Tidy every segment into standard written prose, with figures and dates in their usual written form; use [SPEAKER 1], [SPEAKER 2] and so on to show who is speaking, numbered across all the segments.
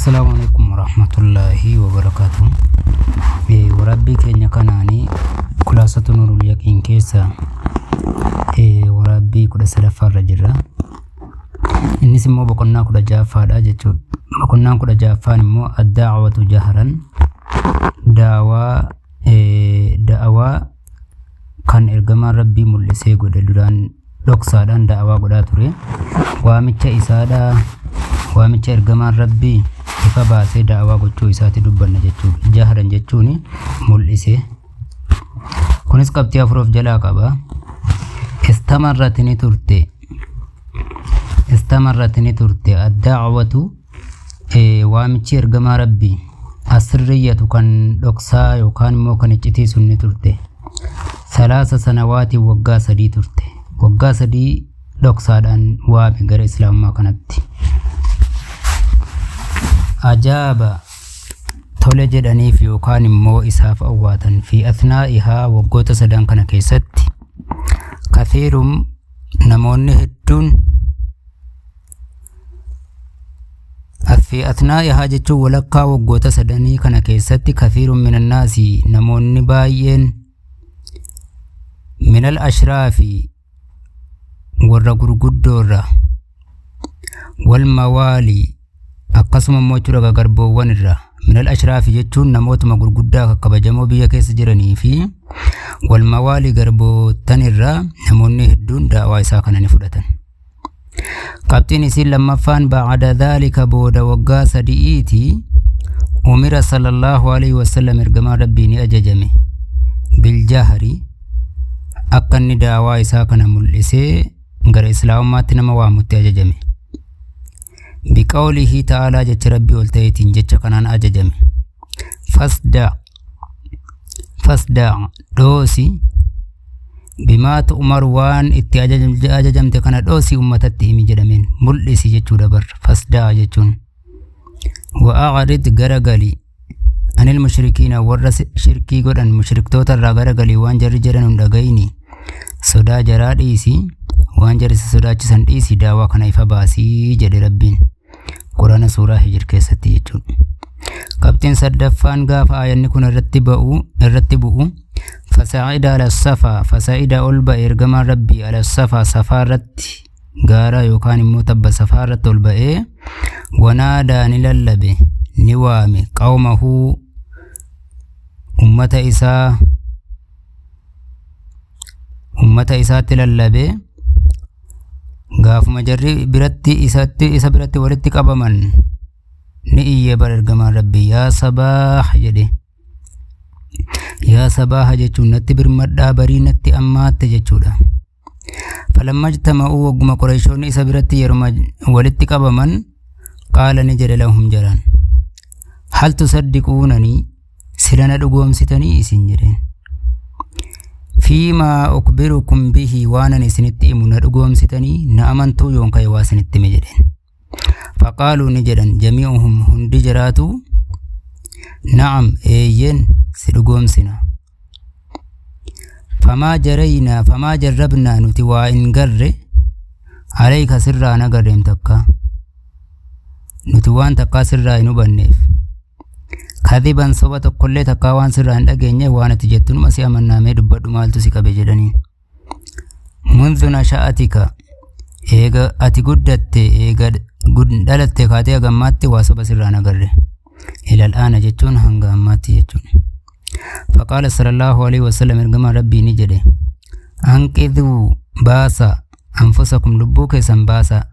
[SPEAKER 1] Assalaamu alaikum warahmatullaahi wabarakaatuh. Waraabbii keenya kanaanii kulaasatu nurul yaqiin keessa waraabbii 13ffaarra jirra. Innis immoo boqonnaa 16ffaadha jechuudha. Boqonnaan 16ffaan immoo addaawatu jahran daawaa da'awaa kan ergamaan rabbii mul'isee godhe duraan dhoksaadhaan da'awaa godhaa ture. Waamicha isaadha waamicha ergamaan rabbii ifa baasee da'awaa gochuu isaati dubbanna jechuudha. Jahran jechuun mul'isee. Kunis qabxii afur of jalaa qaba. Istamarrat ni turte. Istamarrat ni turte. Addaawatu waamichi ergamaa rabbii asirriyyatu kan dhoksaa yookaan immoo kan iccitii sun ni turte. Salaasa sanawaatiin waggaa 3 turte. Waggaa 3 dhoksaadhaan waame gara islaamummaa kanatti. Ajaaba tole jedhaniif yookaan immoo isaaf awwaatan fi athnaa'ihaa waggoota sadan kana keessatti kathiirum namoonni hedduun fi athnaa'ihaa jechuun walakkaa waggoota sadanii kana keessatti kathiirum minannaasi namoonni baay'een minal ashraafi warra gurguddoorra wal mawaalii akkasuma immoo jechuudha garboowwan irraa minal ashraafi jechuun namootuma gurguddaa kakkabajamoo biyya keessa jiranii fi wal mawaalii garboottan irraa namoonni hedduun daawaa isaa kana ni fudhatan. Qabxiin isiin lammaffaan ba'ada dhaalika booda waggaa sadi'iiti umira sallallahu alaihi wasallam ergamaa rabbii ni ajajame biljahri akka inni daawaa isaa kana mul'isee gara islaamummaatti nama waamutti ajajame. Biqawlihi ta'aalaa jecha rabbii ol ta'eetiin jecha kanaan ajajame. Fasda fasda dhoosi bimaa tu'mar waan itti ajajamte kana dhoosi ummatatti himi jedhameen mul'isi jechuudha bar fasdaa jechuun. Wa'aarid garagali anil mushrikiina warra shirkii godhan mushriktoota irraa garagali waan jarri jedhan hin dhagayini sodaa jaraa dhiisi waan jarri si sodaachisan dhiisi daawaa kana ifa baasii jedhe rabbiin quraana suuraa hijir keessatti jechuudha. Qabxiin saddaffaan gaafa aayanni kun irratti bu'u fasaa'ida ala safaa fasaa'ida ol ba'e ergamaan rabbii ala safaa safaa irratti gaara yookaan immoo tabba safaa irratti ol ba'ee wanaadaa ni lallabe ni waame qawmahuu ummata isaatti lallabe gaafuma jarri biratti isatti isa biratti walitti qabaman ni iyyee bara ergamaan rabbii yaa sabaah jedhe. Yaa sabaaha jechuun natti birmadhaa barii natti ammaatte jechuudha. Falamma ijtama'uu wagguma Qureeshoonni isa biratti yeruma walitti qabaman qaala ni jedhe lahum jaraan. Hal tusaddiquunanii sila na dhugoomsitanii isin jedheen. Fiimaa ukbirukum bihi waan ani isinitti himu na dhugoomsitanii na amantuu yoon ka'e waa isinitti hime jedheen. Faqaaluu ni jedhan jamii'uhum hundi jiraatu na'am eeyyen si dhugoomsina. Famaa jaraynaa famaa jarrabnaa nuti waa hin garre alayka sirraa hin agarreem takka. Nuti waan takkaa sirraa hin hubanneef. Kadiban soba tokkollee takkaa waan sirraa hin dhageenye waan ati jettu numa si amannaamee dubbadhu maaltu si qabe jedhaniin. Munzu nasha'atika eega ati guddatte eega dhalatte kaatee haga ammaatti waa soba sirraa hin agarre. Ilal aana jechuun hanga ammaatti jechuudha. Faqaala sallallahu alaihi wasallam ergamaan rabbii ni jedhe. Anqidhuu baasa anfusakum lubbuu keessan baasa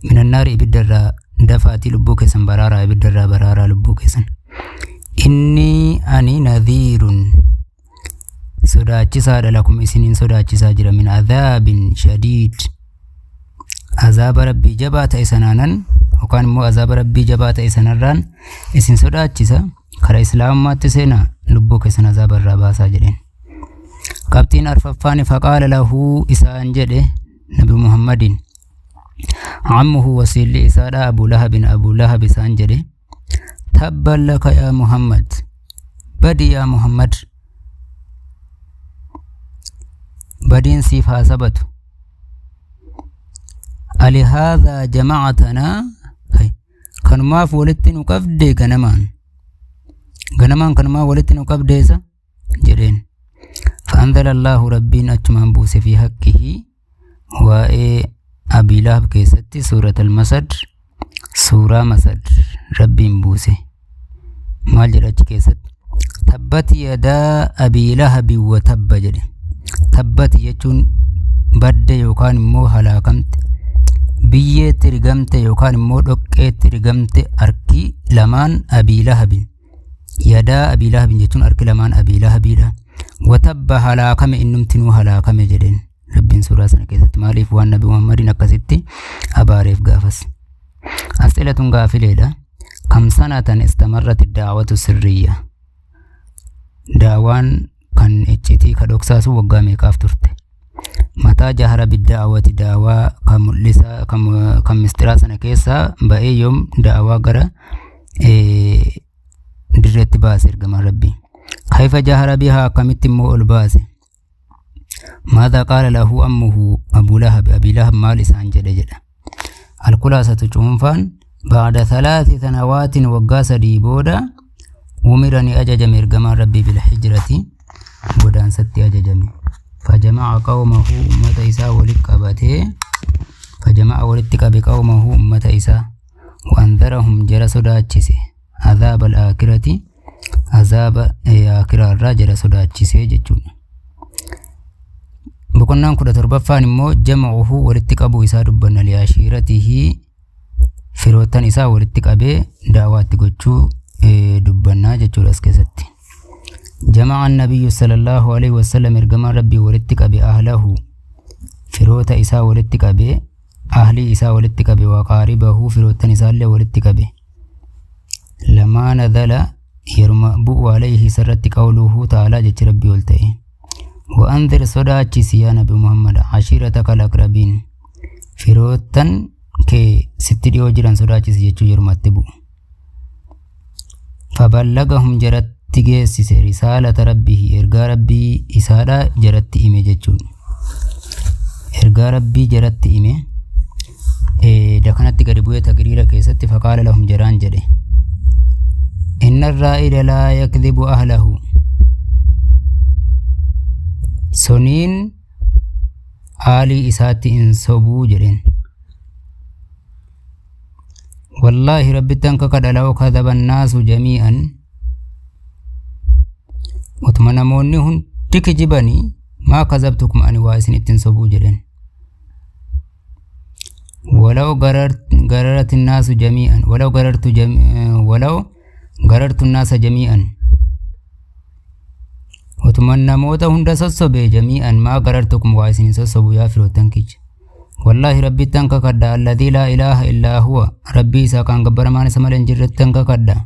[SPEAKER 1] minannaari ibiddarraa dafaatii lubbuu keessan baraaraa ibiddarraa baraaraa lubbuu keessan. Inni ani nadhiirun sodaachisaadha lakum isiniin sodaachisaa jira min adhaabin shadiid azaaba rabbii jabaa ta'e sanaanan yookaan immoo azaaba rabbii jabaa ta'e sanarraan isin sodaachisa karaa islaamummaatti seenaa lubbuu keessan azaaba irraa baasaa jedheen. Qabxiin arfaffaan faqaala lahuu isaan jedhe Nabi Muhammadiin ammuhu wasiilli isaadha Abu Lahabin Abu Lahab isaan jedhe tabban laka yaa Muhammad badi yaa Muhammad badiin siif haa sabatu alihaadhaa jama'atanaa. Kanumaaf walitti nu qabde ganamaan. Ganamaan kanumaa walitti nu qabdeessa jedheen. فأنزل الله ربين أجمان بوسي في حقه وإيه أبي لهب كيستي سورة المسد، سورة مسد ربين بوسي. maal jedha achi keessatti? تبت يدا أبي لهب وتب jedhe. تبت jechuun badde yookaan immoo halaakamte, biyyeetti rigamte yookaan immoo dhoqqeetti rigamte harki lamaan Abii Lahabin. يدا أبي لهب jechuun harki lamaan Abii Lahabiidha. وتب halaakame, innumtinuu halaakame jedheen Rabbiin suuraa sana keessatti. Maaliif? Waan Nabi Muhammadiin akkasitti abaareef gaafas. أسئلة gaafileedha. كم سنة استمرت الدعوة السرية? Daawaan kan iccitii ka dhoksaasu waggaa meeqaaf turte? متى جهر بالدعوة? Daawaa kan mul'isaa kan mistiraa sana keessaa ba'ee yoom daawaa gara dirreetti baase ergamaan Rabbii? كيف جهر بها? Akkamitti immoo ol baase? ماذا قال له عمه أبو لهب? Abii Lahab maal isaan jedhe jedha. الخلاصة cuunfaan, بعد 3 سنوات waggaa 3 booda, أمر ni ajajame ergamaan Rabbii بالهجرة godaansatti ajajame. فجمع قومه ummata isaa walitti qabatee, فجمع walitti qabe, قومه ummata isaa, وأنذرهم jara sodaachise, عذاب الآخرة azaaba aakiraarraa jara sodaachisee jechuudha. Boqonnaan 17ffaan immoo جمعه walitti qabuu isaa dubbanna, لعشيرته firoottan isaa walitti qabee daawaatti gochuu dubbannaa jechuudha as keessatti. جمع النبي صلى الله عليه وسلم ergamaan Rabbii walitti qabe, أهله firoota isaa walitti qabe, ahlii isaa walitti qabe, وأقاربه firoottan isaallee walitti qabe. لما نزل yeruma bu'u, عليه isarratti, قوله تعالى jechi Rabbii ol ta'e. وأنذر sodaachisi yaa Nabi Muhammad, عشيرتك الأقربين firoottan kee sitti dhiyoo jiran sodaachisi jechuu yerumatti bu'u. فبلغهم jaratti geessise, رسالة ربه ergaa Rabbii isaadha jaratti hime jechuudha. Ergaa Rabbii jaratti hime dakanatti gadi bu'ee taqriira keessatti, فقال لهم jaraan jedhe. إن الرائد لا يكذب أهله soniin aalii isaatti hin sobuu jedheen. والله Rabbittan kakadha, لو كذب الناس جميعا utuma namoonni hundi kijibanii, ما كذبتكم ani waa isin ittiin sobuu jedheen. ولو غررت الناس جميعا ولو غررت ولو غررت الناس جميعا utuma namoota hunda sossobe, جميعا ما غررتكم waa isin sossobu yaa firoottan kiyya. والله Rabbittan kakadha, الذي لا إله إلا هو Rabbii isaa kan gabbaramaan isa malee hin jirrettan kakadha.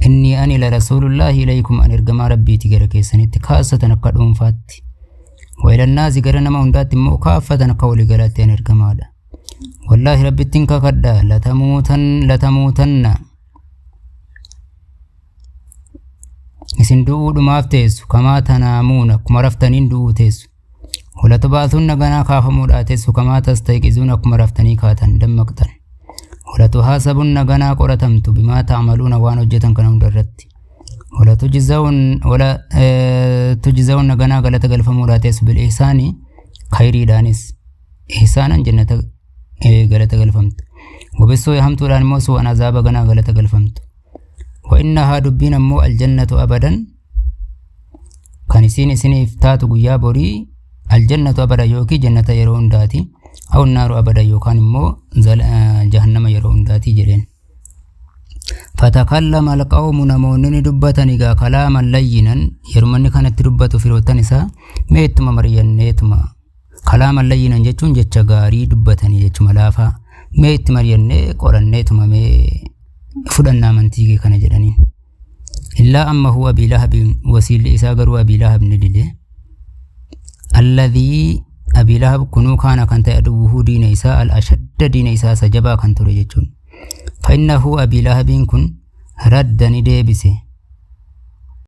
[SPEAKER 1] إني ani لرسول الله إليكم an ergamaa Rabbiiti gara keessanitti, خاصة akka dhuunfaatti. وإلى الناس gara nama hundaatti immoo, كافة akka waliigalaatti an ergamaadha. والله Rabbittiin kakadha, لتموتن isin du'uudhumaaf teessu, كما تنامون akkuma raftaniin du'uu teessu. ولتبعثن ganaa kaafamuudhaa teessu, كما تستيقظون akkuma raftanii kaatan dammaqxan. ولتحاسبن ganaa qoratamtu, بما تعملون waan hojjetan kana hunda irratti. ولتجزون ganaa galata galfamuudhaa teessu, بالإحسان khayriidhaanis, ihsaanan jannata galata galfamtu. وبالسوء hamtuudhaan immoo, سوءا azaaba ganaa galata galfamtu. وإنها dubbiin ammoo, الجنة أبدا kan isiin isiniif taatu guyyaa borii, الجنة أبدا yookiin jannata yeroo hundaati, أو النار أبدا yookaan immoo jahannama yeroo hundaati jedheen. فتكلم القوم namoonni ni dubbatan egaa, كلاما لينا yeroo inni kanatti dubbatu firoottan isaa mee ittuma mari'anneetuma, كلاما لينا jechuun jecha gaarii dubbatanii jechuma laafaa, mee itti mari'annee qoranneetuma mee fudhannaa amantii kee kana jedhaniin. إلا عمه أبي لهب wasiilli isaa garuu Abii Lahab ni dide. الذي Abii Lahab kunuu, كان kan ta'e, عدوه diina isaa, الأشد diina isaa isa jabaa kan ture jechuun. فإنه Abii Lahabiin kun رد ni deebise.